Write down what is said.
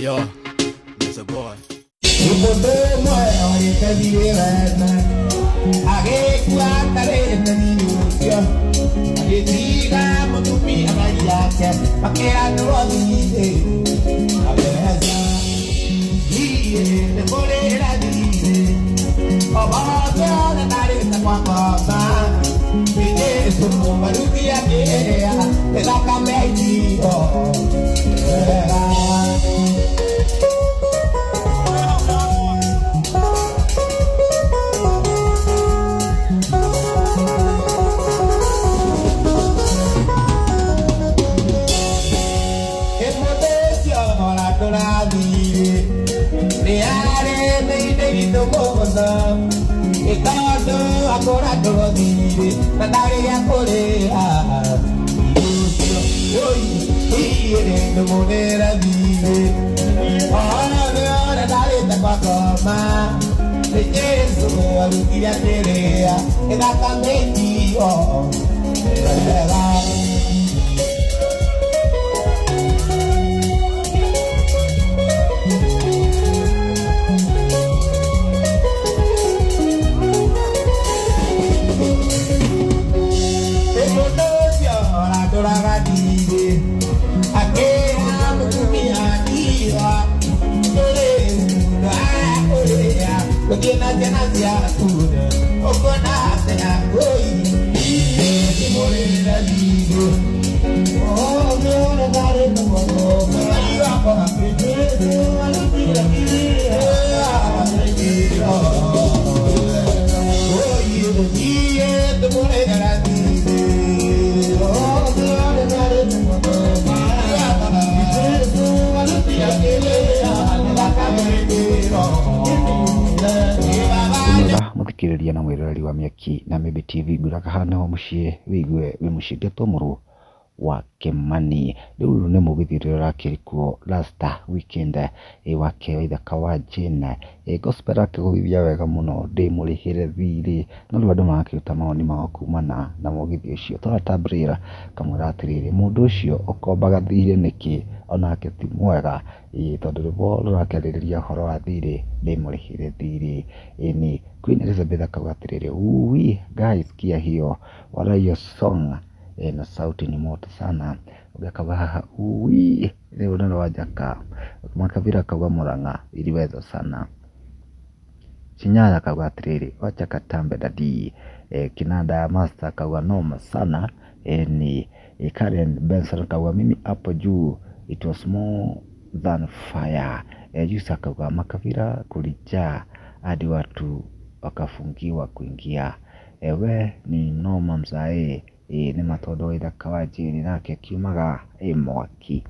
Yo, it's a boy. Mũndũ ũmwe orĩte thiĩ wene agĩkua atarĩte thiĩ ũcio agĩtiga mũtumia ngai yake makĩandũrwo thiĩ abeca thiĩ nĩ kũrĩra thiĩ obothe othe ndarĩte kwakoma nĩ Jesũ mũmaruti akĩrĩa nĩ thakame aitirwo wega. Mũndũ ũcio ũratũrathire nĩ arĩmĩire itũ mũno nĩ tondũ akũratũrwo thirĩ na ndarĩ gĩa kũrĩa ũcio ĩ ndũmũrĩra thirĩ ona ũrĩa ndarĩte kwa ngoma nĩ Jesũ arutire akĩrĩa ĩthakame ĩtio wega. Mũndũ ũcio ũrandũraga ndirĩ akĩra mũtumia ndirwa ndũrĩ ndakũrĩa gũthiĩ na ciana ciaku ũkuona atĩa ngũi ndĩmũrĩre thirĩ othe ũrĩa ndarĩ Ngai wakwa Jesũ arutire Wĩmwega mũthikĩrĩria na mwĩroreri wa Mĩaki na Mĩmbi TV ngwĩraga haha nĩho mũciĩ wĩigue wĩ mũciĩ ngetwo mũrũ wa Kĩmani. Rĩu nĩ mũgithi ũrĩa ũrakĩrĩ kuo last weekend wake Waithaka wa Jane gospel akĩgũithia wega mũno ndĩmũrĩhĩre thirĩ. No rĩu andũ marakĩruta mawoni mao kumana na mũgithi ũcio. Twara kamwĩra atĩrĩrĩ, mũndũ ũcio ũkombaga thirĩ nĩkĩ onake ti mwega ĩĩ tondũ rwĩmbo rũrakĩarĩrĩria ũhoro wa thirĩ ndĩmũrĩhĩre thirĩ. Ĩni Queen Elizabeth akauga atĩrĩrĩ, uwi guys sikia hiyo wala hiyo song na sauti ni moto sana. Ũngĩ akauga haha uwi rĩu nĩ rwanjaka. Makabira akauga Murang'a iliweza sana. Chinyaya akauga atĩrĩrĩ, wacha katambe daddy. Kinanda Master akauga noma sana. Ni Karen Benson akauga mimi hapo juu it was more than fire. Yusa akauga Makabira kulijaa hadi watu wakafungiwa kuingia. We ni noma mzae. Nĩ matondũ Waithaka wa Jane nake akiumaga mwaki.